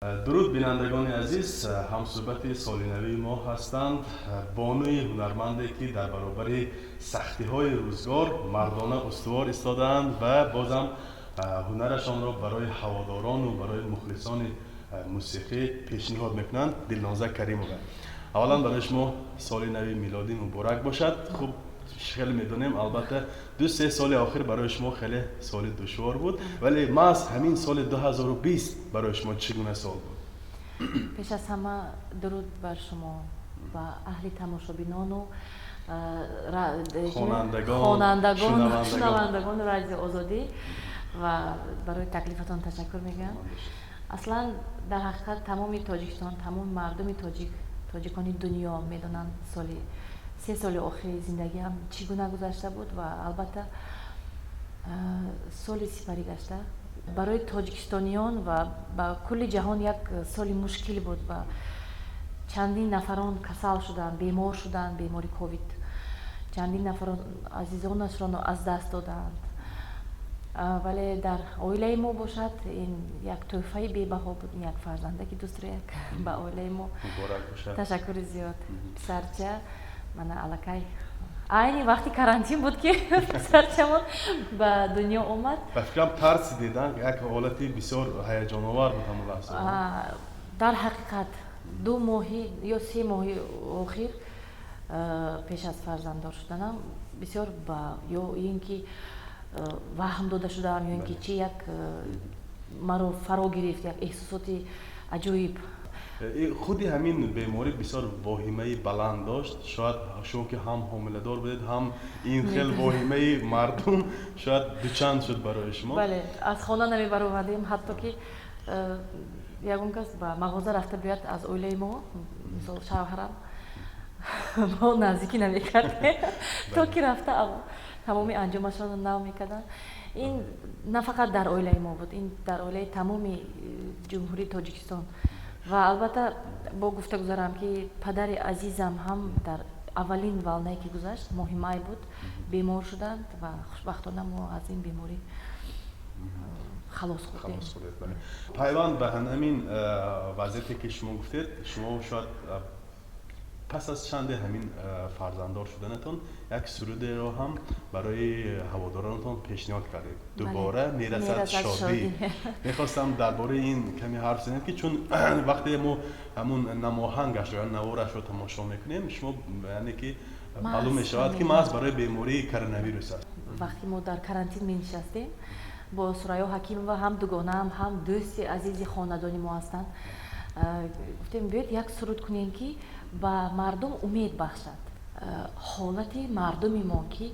Дуруд, бинандагони азиз. Ҳамсӯҳбати солинавии мо ҳастанд бонуи ҳунарманде, ки дар баробари сахтиҳои рӯзгор мардона устувор истодаанд ва бозам ҳунарашонро барои ҳаводорону барои мухлисони мусиқӣ пешниҳод мекунанд, Дилноза Каримова. Аввалан, барои шумо соли нави милодӣ муборак бошад. Хуб, хеле медонем, албатта, 2-3 соли охир барои шумо хеле соли душвор буд, вале маҳз ҳамин соли 2020 барои шумо чӣ гуна сол буд? Пеш аз ҳама, дуруд бар шумо ва аҳли тамошобинону хонандагон. Шунавандагону Радио Озодӣ ва барои таклифатон ташаккур мегӯям. Аслан, дар ҳақиқат, тамоми Тоҷикистон, тамоми мардуми тоҷик, тоҷикони дунё медонанд, соли 3 соли охири зиндагиам чӣ гуна гузашта буд. Ва албатта, соли сипарӣ гашта барои тоҷикистониён ва ба кулли ҷаҳон як соли мушкил буд ва чандин нафарон касал шуданд, бемор шуданд, бемори ковид, чандин нафарон азизонашро аз даст доданд. Вале дар оилаи мо бошад, ин як тӯҳфаи бебаҳо буд, як фарзандаки дӯстрояк ба оилаи мо. Ташаккури зиёд. Писарча мана аллакай айни вақти карантин буд, ки писарчамон ба дунё омад. Ба фикрам, тарси дидан як ҳолати бисёр ҳаяҷоновар буд ҳамон лаҳза. Дар ҳақиқат, 2 моҳи ё 3 моҳи охир пеш аз фарзанддор шуданам бисёр ба ё ин ки ваҳм дода шудаам, ё ин ки чи як маро фаро гирифт, як эҳсосоти аҷоиб. Худи ҳамин беморӣ бисёр воҳимаи баланд дошт. Шояд шумо, ки ҳам ҳомиладор будед, ҳам ин хел воҳимаи мардум шояд дучанд шуд барои шумо. Бале, аз хона намебаровардем, ҳатто ки ягон кас ба мағоза рафта биёяд аз оилаи мо, мисол шавҳарам, мо наздикӣ намекардем, то ки рафта тамоми анҷомашонро нав мекарданд. Ин на фақат дар оилаи мо буд, ин дар оилаи тамоми Ҷумҳурии Тоҷикистон. Ва албатта, бо гуфта гузарам, ки падари азизам ҳам дар аввалин волнае, ки гузашт, моҳи май буд, бемор шуданд ва хушбахтона мо аз ин беморӣ халос хӯрдем. Пайванд ба ҳамин вазъияте, ки шумо гуфтед, шумо шояд пас аз чанде ҳамин фарзанддор шуданатон як сурудеро ҳам барои ҳаводоронатон пешниҳод кардед, «Дубора мерасад шодӣ». Мехостам дар бораи ин каме ҳарф занед, ки чун вақте мо ҳамун намоҳангашро ё наворашро тамошо мекунем, шумо, яъне ки маълум мешавад, ки маҳз барои бемории коронавирус аст. Вақте мо дар карантин менишастем бо Сурайё Ҳакимова, ҳам дугонаам, ҳам дӯсти азизи хонадони мо ҳастанд, гуфтем, биёед як суруд кунем, ки ба мардум умед бахшад. Ҳолати мардуми мо, ки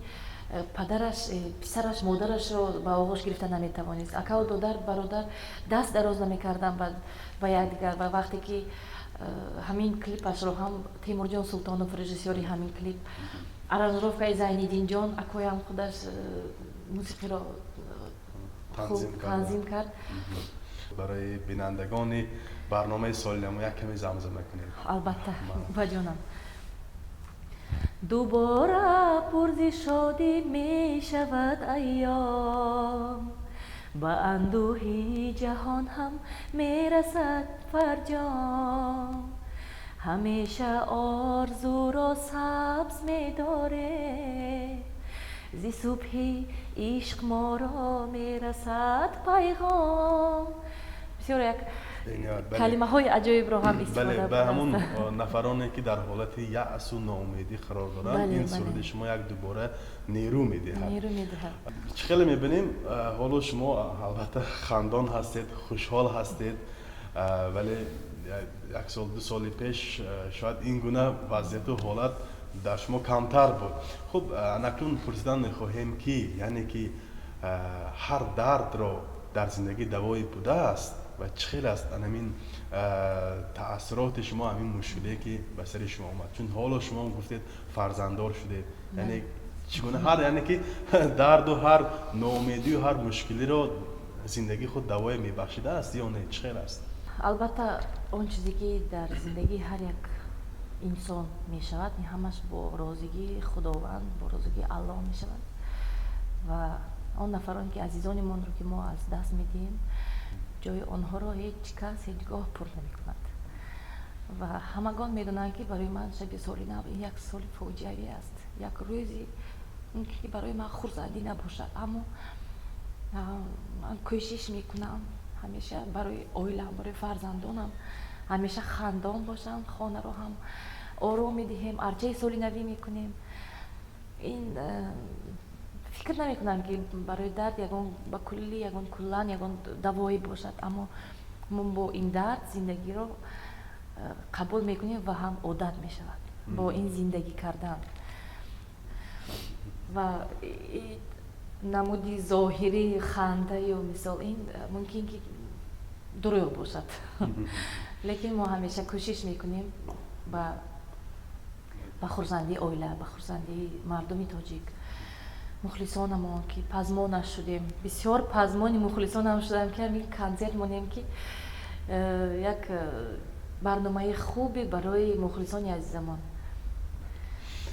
падараш, писараш, модарашро ба оғош гирифта наметавонист, акаву додар, бародар даст дароз намекарданд ба якдигар. Ва вақте ки ҳамин клипашро ҳам Темурҷон Султонов, режиссёри ҳамин клип, аранжировкаи Зайниддинҷон акоям, худаш мусиқиро хуб танзим кард. Барои бинандагони барномаи солинамо як каме замзама кунед. Албатта, ба ҷонам. Дубора пурзи шодӣ мешавад айём, ба андӯҳи ҷаҳон ҳам мерасад фарҷом. Ҳамеша орзуро сабз медорем, зи субҳи ишқ моро мерасад пайғом. Бисёр як калимаҳои аҷоибро ҳам истифода. Бале, ба ҳамун нафароне, ки дар ҳолати яъсу ноумедӣ қарор доранд, ин суруди шумо як дубора нерӯ медиҳад. Нерӯ медиҳад. Чӣ хеле мебинем, ҳоло шумо албатта хандон ҳастед, хушҳол ҳастед, вале як сол, 2 соли пеш шояд ин гуна вазъияту ҳолат дар шумо камтар буд. Хуб, анакнун пурсидан мехоҳем, ки яъне ки ҳар дардро дар зиндагӣ давое будааст ва чӣ хел аст анамин таассуроти шумо, ҳамин мушкиле, ки ба сари шумо омад? Чун ҳоло шумо гуфтед, фарзанддор шудед, яъне чӣ гуна ҳар, яъне ки дарду ҳар ноумедию ҳар мушкилиро зиндагӣ худ давое мебахшидааст ё не, чӣ хел аст? Албатта, он чизе, ки дар зиндагии ҳар як инсон мешавад, ин ҳамаш бо розигии Худованд, бо розигии Аллоҳ мешавад. Ва он нафароне, ки азизони монро, ки мо аз даст медиҳем. Ҷои онҳоро ҳеҷ кас ҳеҷ гоҳ пур намекунад. Ва ҳамагон медонанд, ки барои ман шаби соли нав ин як соли фоҷиавӣ аст, як рӯзи мумкин ки барои ман хурсандӣ набошад, аммо ман кӯшиш мекунам ҳамеша барои оилам, барои фарзандонам ҳамеша хандон бошам. Хонаро ҳам ором медиҳем, арчаи соли навӣ мекунем. Ин фикр намекунам, ки барои дард ягон ба куллӣ, ягон куллан ягон давое бошад, аммо мо бо ин дард зиндагиро қабул мекунем ва ҳам одат мешавад бо ин зиндагӣ кардан. Ва намуди зоҳирии ханда ё мисол ин мумкин ки дурӯғ бошад, лекин мо ҳамеша кӯшиш мекунем ба хурсандии оила, ба хурсандии мардуми тоҷик, мухлисонамон, ки пазмонаш шудем. Бисёр пазмони мухлисонам шудам, ки ҳамин консерт монем, ки як барномаи хубе барои мухлисони азизамон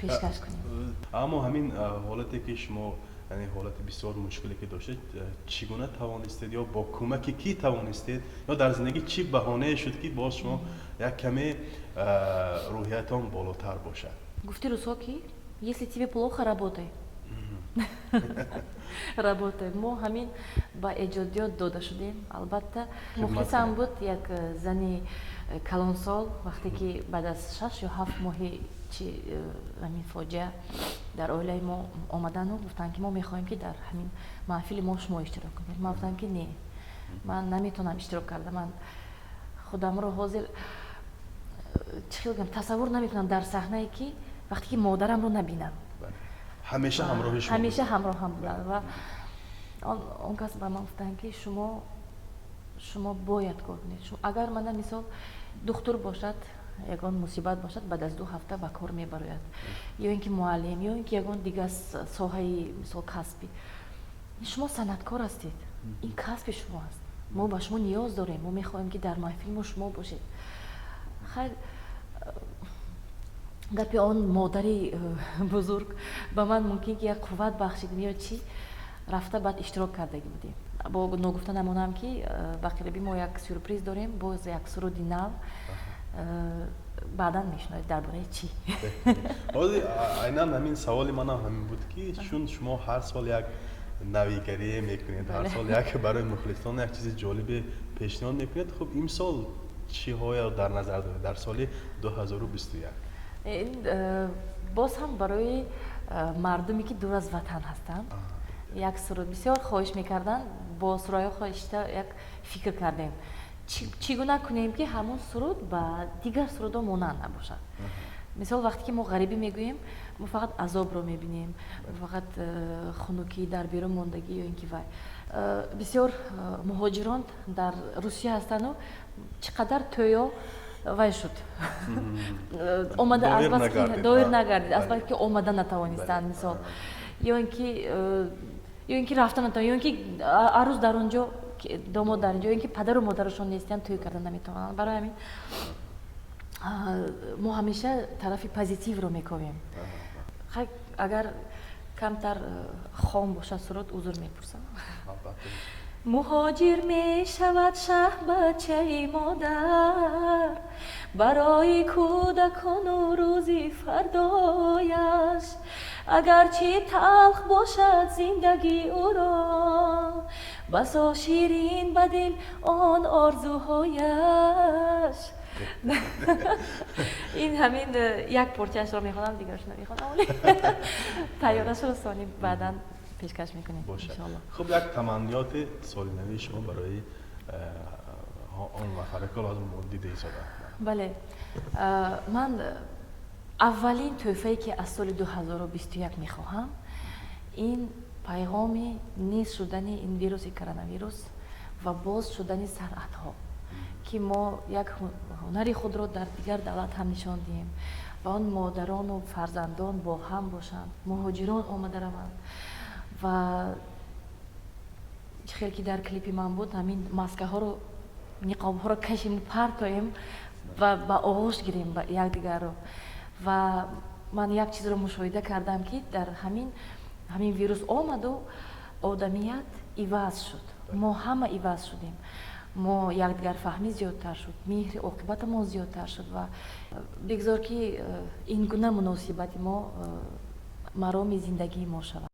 пешкаш кунем. Аммо ҳамин ҳолате ки шумо, яъне ҳолати бисёр мушкиле ки доштед, чӣ гуна тавонистед ё бо кӯмаки кӣ тавонистед, ё дар зиндагӣ чӣ баҳонае шуд, ки боз шумо як каме рӯҳиятон болотар бошад? Гуфти рӯзҳо ки если тебе плохо, работай, работай. Мо ҳамин ба эҷодиёт дода шудем. Албатта, мухлисам буд як зани калонсол. Вақте ки баъд аз 6 ё 7 моҳи чи ҳамин фоҷиа дар оилаи мо омадану гуфтанд, ки мо мехоҳем, ки дар ҳамин маҳфили мо шумо иштирок кунед, ман гуфтам, ки не, ман наметавонам иштирок карда. Ман худамро ҳозир чӣ хел гам, тасаввур намекунам дар саҳнае, ки вақте ки модарамро набинам. Ҳамеша ҳамроҳи шумо. Ҳамеша ҳамроҳам буданд. Ва он кас ба ман гуфтанд, ки шумо бояд кор кунед. Агар мана мисол духтур бошад, ягон мусибат бошад, баъд аз 2 ҳафта ба кор мебарояд, ё ин ки муаллим, ё ин ки ягон дигар соҳаи, мисол, касбӣ. Шумо санъаткор ҳастед, ин касби шумо аст, мо ба шумо ниёз дорем, мо мехоҳем, ки дар маҳфили мо шумо бошед. Хайр, гапи он модари бузург ба ман мумкин ки як қувват бахшид ё чӣ, рафта баъд иштирок кардагӣ будем. Бо ногуфта намонам, ки ба қариби мо як сюрприз дорем, боз як суруди нав, баъдан мешунавед дар бораи чӣ. Ҳозир айнан ҳамин саволи манам ҳамин буд, ки чун шумо ҳар сол як навигарие мекунед, ҳар сол як барои мухлисон як чизи ҷолибе пешниҳод мекунед, хуб, имсол чиҳоя дар назар доред дар соли 2021? Боз ҳам барои мардуме, ки дур аз ватан ҳастанд, як суруд бисёр хоҳиш мекарданд. Бо Сурайё хоҳишта як фикр кардем, чӣ гуна кунем, ки ҳамон суруд ба дигар сурудҳо монанд набошад. Мисол, вақте ки мо ғарибӣ мегӯем, мо фақат азобро мебинем, фақат хунукӣ, дар берун мондагӣ ё ин ки вай. Бисёр муҳоҷирон дар Русия ҳастанду чӣ қадар тӯё вай шуд, омада доир нагардид, азбаски омада натавонистанд, мисол, ё ин ки рафта натавон, ё ин ки арӯз дар он ҷо, домод дар ин ҷо, ё ин ки падару модарашон нестианд, тӯй карда наметавонанд. Барои ҳамин мо ҳамеша тарафи позитивро мековем. Хай, агар камтар хом бошад суруд, узр мепурсам. Муҳоҷир мешавад шаҳбачаи модар барои кӯдакону рӯзи фардояш. Агарчи талх бошад зиндагӣ ӯро, басо ширин ба дил он орзуҳояш. Ин ҳамин як порчаашро мехонам, дигарашро намехонам. Тайёрашро сони баъдан пешкаш мекунем, иншоалло. Хуб, як таманниёти соли нави шумо барои он нафаре, ки ҳозир мо дида истода. Бале, ман аввалин тӯҳфае, ки аз соли 2021 мехоҳам, ин пайғоми нест шудани ин вируси коронавирус ва боз шудани сарҳадҳо, ки мо як ҳунари худро дар дигар давлат ҳам нишон диҳем ва он модарону фарзандон бо ҳам бошанд, муҳоҷирон омада раванд. Ва чӣ хел ки дар клипи ман буд, ҳамин маскаҳоро, ниқобҳоро кашем, партоем ва ба оғӯш гирем якдигарро. Ва ман як чизро мушоҳида кардам, ки дар ҳамин вирус омаду одамият иваз шуд, мо ҳама иваз шудем. Мо якдигарфаҳмӣ зиёдтар шуд, меҳри оқибатамон зиёдтар шуд ва бигзор, ки ин гуна муносибати мо мароми зиндагии мо шавад.